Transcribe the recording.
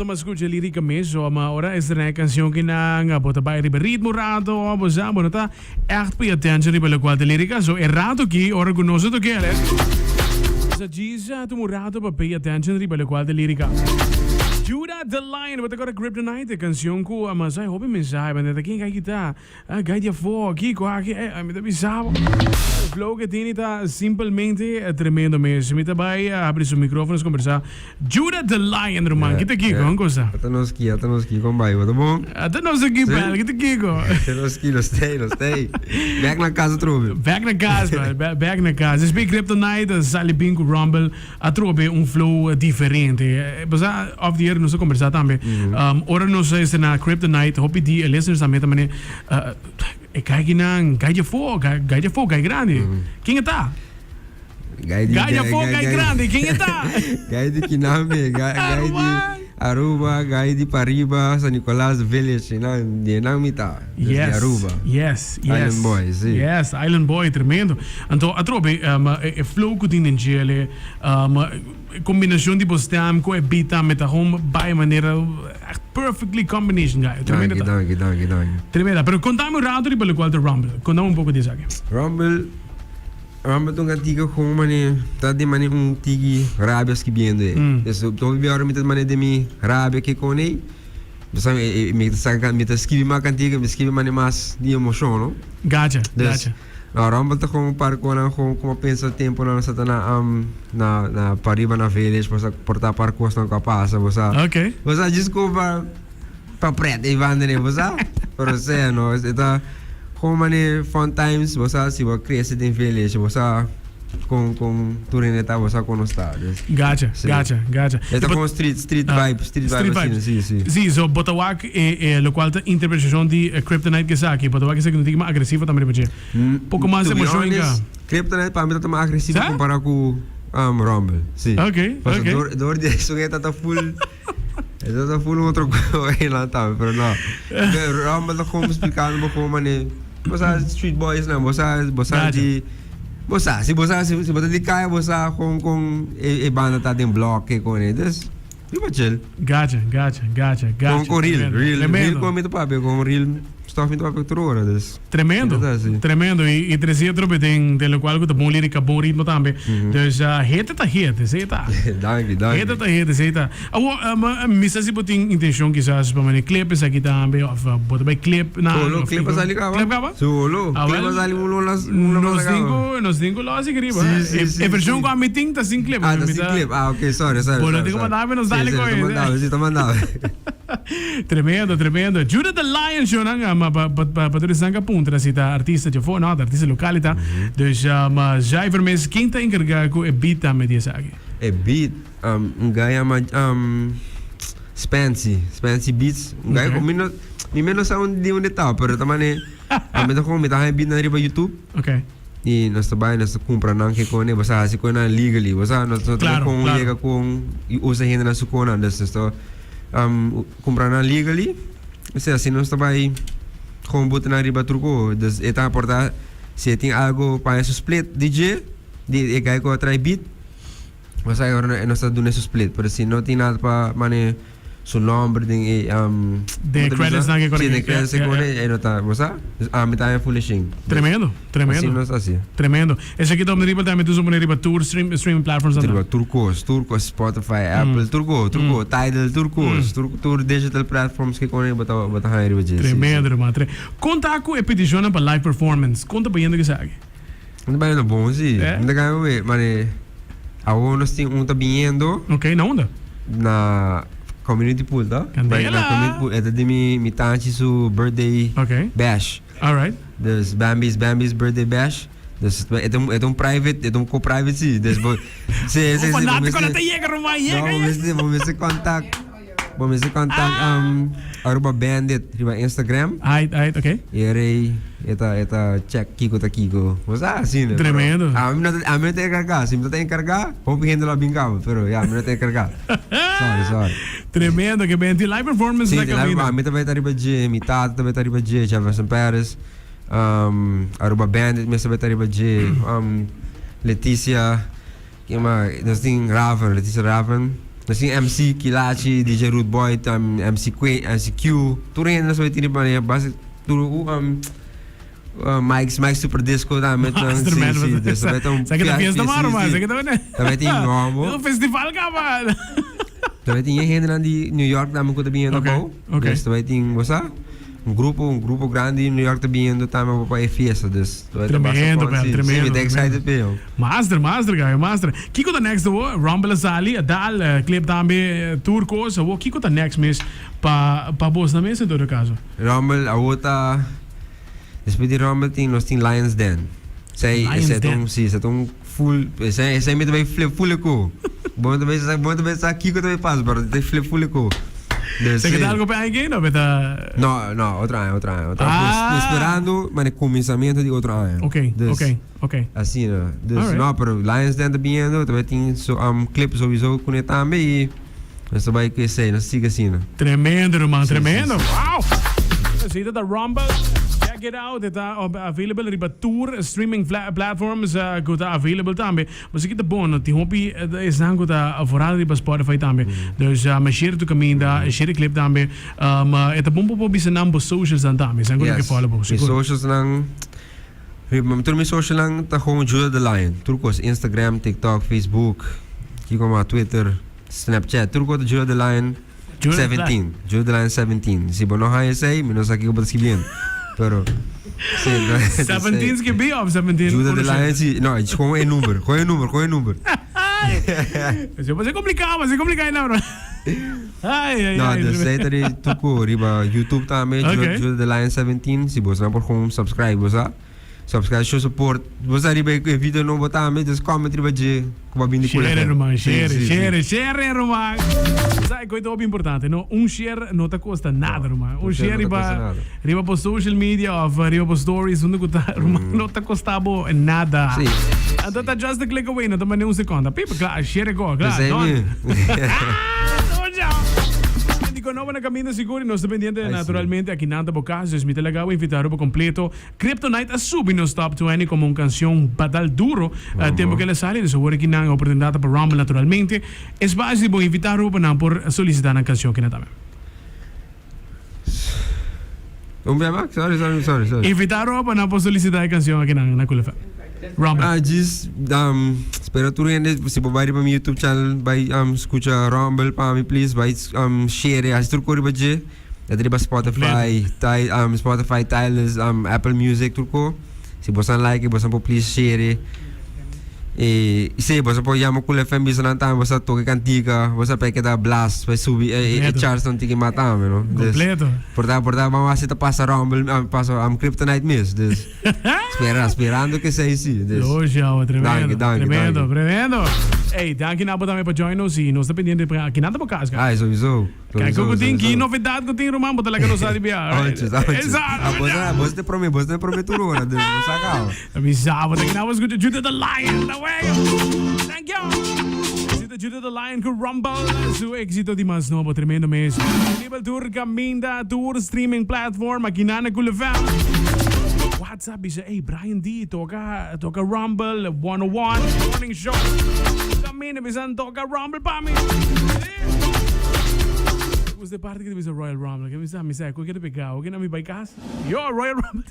tuma scucha lirica mes, so ma ora estrena e cancion kinan bo ta bay riba ritmo rato o bo sa bo no ta echt pay attention riba locual ta lirica, so e rato aki ora cu nos a toquele nos a djis tuma un rato pa pay attention riba locual ta lirica. Judah the Lion bo ta kora Kryptonite e cancion cu a masa hopi mensahe, bo ta ken kai kita. Ah, gai di afó, kiko aki, eh, mi ta bisa bo. E flow ke tini ta simpelmente tremendo mes. Mi ta bai habri su micrófono nos conversa. Judah the Lion, ruman, kita kiko, un cosa. Ata nos ki, ata nos ki, kon bai, bo ta bon? Ata nos aki, Sí? pal, kita kiko. Ata nos ki, nos tei, nos tei. Bek na kas atrobe. Bek na kas, man, bek na kas. Despues Kryptonite sali bin ku Rumble. Atrobe un flow diferente. Pasá off the air nos a kombersá tambe. Ora nos a estrená Kryptonite hopi di e listeners tambe ta mane e gai kinan gai di afó, gai di afó, gai grandi. Ken e ta? Gai di Gai di afó, gai grandi, ken e ta? Gai di Kinambe, gai gai di Aruba, gai di pariba, San Nicolas Village, nan di nan mi ta. Dus di Yes, Aruba. yes, yes. Island Boy, si. Yes, Island Boy, tremendo. Anto, atrobe, e flow ku tin den djele, e kombinashon di bo stem ku e beat tambe ta gewoon bai manera echt perfectly combination guy. Tremendo Danki, ta. danki, danki, danki. Tremendo. Pero kontami un rato riba lokual ta Rumble. Kontami un poko di esaki. Rumble, Rumble ta un kantika kon mane, ta den mane un tiki rabia skibiendo ei. Dus hopi bia ora mi ta mane den mi rabia ke kon ei. Bo sa mi ta saka mi ta skibi mas kantika mi ta skibi mane mas di emoshon no. Gacha, Dus gacha. no Rumble ta kon un par konan kon kuma pensa temponan nos ta na na na pariba na village bo sa por ta par kosnan ku a pasa bo sa. Ok. Bo sa djis ku pa pa pret ei banda nei bo sa. Pero sea no e ta kon mane fun times bo sa si bo a krese den village bo sa. Con con tur hende ta bo sa con nos ta. Dus, Gacha, sí. gacha, gacha. E ta Y con street, street Ah, vibe, street vibe street asina, vibes. sí, sí. Sí, so bo ta wak e, e locual ta interpretacion di eh, Kryptonite ke esaki. Bo ta wak esaki no tiki mas agresivo tambe riba dje. Poco mas To be emocion inka. honest, Kryptonite pa mi ta mas agresivo Sa? compara cu um, Rumble. Sí. Ok, Paso ok. door, door di esun e ta ta full e ta ta full otro eiland tambe, pero no. Pero Rumble ta como explicando bo como mane, bo sa street boys nan, bo sa, bo sa Gacha. di Bo sa, si bo sa, si bo ta di kaya bo sa kon kon e banda ta den bloke kon e, dus riba chill. Gacha, gacha, gacha, gacha. Kon kon real, real, Tremendo. real kon mi ta papia, kon real stof mi ta papia tur ora, dus. Tremendo, Asina ta, si. tremendo. Y, y trece otro be den, den locual cu ta bon lirica, bon ritmo tambe. Dus hete ta hete, esey ta. Danki, danki. Hete ta hete, esey ta. Awor, mi sa si bo tin intencion kisas pa mane clip esaki tambe, of bo ta bay clip na. Solo, of clip a kiko. sali caba. Clip caba? Solo, Ah, clip a wel, sali un luna, un luna Nos pasa tin caba. cu, nos tin cu los riba. Si, si, E, si, e version si. cu ami tin ta sin clip. Ah, ta Mi sin ta- clip. Ah, ok, sorry, sorry. Bo no sorry, tin cu sorry. mandame, nos Si, dale si, cu ta e. mandame, si, ta mandame. Tremendo, tremendo. Judah the Lion show nan, ah, ma pa, pa, pa, pa tur esnan cu a puntra si ta artista djafo, no, ta artista local y ta. Dus, ah, ma zuiver mes, ken ta encarga cu e beat tambe di esaki? E beat, Un guy yama Spency, Spency Beats. Un guy Ok. ku mi no, mi mes no sa di unda e ta, pero ta mane, ami ta kon mi ta haña beatnan riba YouTube Ok. i nos ta bai nos ta kumpra nan ke kone, bo sa hasi konan legally, bo sa nos no ta Claro, kon claro. yega kon i usa hendenan su konan, dus nos ta kumpra nan legally, osea asina nos ta bai kon buta nan riba truko, dus e ta aporta si e tin algo pa haña su split di dje, di e guy ku a trae beat. O sea, ahora nos ta duna su split, pero si no tin nada pa mane su nomber den e Den e credits nan ke Sí, den kore. credits ke kore, e no ta, bo sa? Dus ami ta fulishing. Tremendo, tremendo. Así nos así. Tremendo. Esaki ta riba tambe tu pone riba tur stream, streaming platforms dan. Riba tur kos, tur kos, Spotify, Apple, tur kos, tur kos, Tidal, tur kos, tur tur digital platforms ke kore bo ta bo ta haña riba dje. Tremendo, hermano. Konta ku e petishonnan pa live performance. Konta bayendo esaki. No ta bayendo bon si. Eh? No ta gana we, mane awor nos tin un ta biniendo. Ok, na unda? Na community pool ta. Candela. Na community pool. E ta di mi mi tanchi su birthday Ok. bash. Alright. Dus Bambi's Bambi's birthday bash. Dus e ta un e ta un private, e ta un ko private si. Dus bo si si Un si. fanatico no ta yega ruman, yega No, bo yega. mester bo mester contact Bo mester contact Aruba Bandit riba Instagram. Ait, ait, ok. E rey e ta e ta check kiko ta kiko. Bo sa asina. pero Tremendo. Ami no ta ami no ta encarga. Si mi ta encarga, hopi hende lo a bin caba, pero ya mi no ta encarga. Sorry, sorry. Tremendo, ke ben tin live performance Sí, na tin live, camino. ami ta bai ta riba dje, mi tata ta bai ta riba dje, Jefferson Perez, Aruba Bandit mes ta bai ta riba dje, Leticia, ken mas? Nos tin Raven, Leticia Raven. Nos tin MC Kilachi, DJ Rude Boy, um, MC Que, MC Q, tur hende nos bai tin riba manera base tur um, uh, Mike's, Mike's Super Disco tambe. Master sí, man, sí, dus bai ta un Sa que ta fiesta sí, maro, man. sí. Sa que ta bene. Tambe tin Nomo. Un festival kaba. Tambe tin hende nan di New York tambe ku ta biniendo Okay, abou. okay. Dus tambe tin, bo sa? Un grupo, un grupo grandi di New York ta biniendo tambe pa e fiesta. Dus tambe ta basta Tremendo, fun, man, sí. tremendo, Sí, mi ta tremendo. excited pe, yo. Master, master, guy, master. Kiko ta next awo? Rumble a sali, a dal, eh, clip tambe, eh, tour kos. Awo, kiko ta next mes pa, pa bos na mes en todo caso? Rumble, awo ta... Despues di Rumble tin, nos tin Lions Den. Esei, Lions esei ta Den. un, sí, esei ta un full, esei, esei mi ta bay flip full ku. Bo no ta bay sa, bo no ta bay sa kiko ta bay pasa, pero ta flip full ku. Dus, Se sí. ta algo pa aña no beta. No, no, otro aña, otro aña, otro aña. Ah. Estoy esperando, maar el comenzamiento di otro aña. Ok, Dus, ok, ok. Asina, no. Dus, Alright. no, pero Lions Den ta biniendo, ta bay tin so, um, clip sowieso ku ne tambe y nos ta bay ku esei, nos sigue asina. Tremendo, ruman, Sí, sí, tremendo. sí. Wow! Así ta Rumble. Check it out. Ta available riba tur streaming platforms ku ta available tambe. Mas aki ta bon, tin hopi esnan ku ta vooral riba Spotify tambe. Dus uh, share tu caminda, share clip tambe. Um, e ta bon pa bisa nan bo socials dan tambe. Esnan ku yes. follow bo. Mi socials nan tur mi social nan ta gewoon Judah the Lion. Tur kos Instagram, TikTok, Facebook, kiko mas Twitter, Snapchat. Tur kos ta Judah the Lion. 17. Judah the Lion 17. Si bo no haña esei, mi no sa kiko bo ta skibiendo. Pero, sí, no, 17 skibi of 17? Judah the Lion, sí. No, es gewoon e number. Gewoon e number, gewoon e number. Eso va a ser complicado, va a ser complicado, no, bro. Ai, ai, No, ai. dus esei ta di tuku riba YouTube tambe, Judah, Okay. Judah the Lion 17. Si bo por gewoon subscribe, bo sa. Subscribe, show support. Bo sa riba e video nobo tambe, dus comment riba dje ku bo a bini ku Share, ruman, share, Sí, sí, sí. share, share, ruman. Sa kos ta hopi importante, no? Un share no ta kosta nada, ruman. Un un share share no ta riba kosta nada. riba pa social media of riba pa stories, unda ku ta, ruman, no ta kosta bo nada. Sí. Anto ta just a click away, no ta mane un seconda. Pipa, kla, share go, kla, Esei done. mi. Ah, Dico nobo na caminda sigur y nos ta pendiente Ai, sí. naturalmente aki nan ta bo cas, dus mi ta laga bo invita bo completo. Kryptonite a subi nos top 20 como un cancion badal duro uh, tempo que el a sali, dus awor aki nan oportunidad pa Rumble naturalmente. Espacio di bo invita bo pa nan por solicita nan cancion kina tambe. Un bia mas? Sorry, sorry, sorry, sorry. Invita bo pa nan por solicita e cancion aki nan na Cool FM. Rumble. Ah, djis, um, spera tur hende, si bo bai riba mi YouTube channel, bai um, scucha Rumble pa mi, please, bai um, share, hasi tur ko riba dje. E ta riba Spotify, Ti- um, Spotify, Tidal, um, Apple Music, tur ko. Si bosan like, bosan por please share. E sí, bosan por yama Cool FM bisa nan tambe, bosan toca cantica, bosan pe keda blast, pe subi e, e, e Completo. charts nan tiki mas tambe, no? Dus, Completo. por ta, por ta, vamos hasi ta pasa Rumble, um, pasa um, Kryptonite mes. Dus, spera, sperando que sei sí. Dus, Loja, tremendo. Danki, danki, tremendo, danki. tremendo. Hey, danki na bo tambe pa join nos y nos ta pendiente pa aki nan ta bo cas, guys. Ai, sowieso. Kijk, ku tin ki novedad ku tin ruman, bo ta laga nos sa di bia. Antes, antes. Exacto. Ah, bos, bos te prome, bos te prome tur ora, dus bo sa gauw. Bisa, bo ta kina bo skucha Judah the Lion, ta wega. Thank you. Esei ta Judah the Lion ku Rumble, su éxito di mas nobo, tremendo mes. Disponibel tur kaminda, tur streaming platform, aki na na Cool FM. WhatsApp bisa, hey Brian D, toka, toka Rumble 101 Morning Show. Kaminda bisan toka Rumble pa mi. Gusta e parti ku ta bisa Royal Rumble. Ke mi sa, mi sa, ku ke ta pegao, ke na mi bai kas. Yo, Royal Rumble.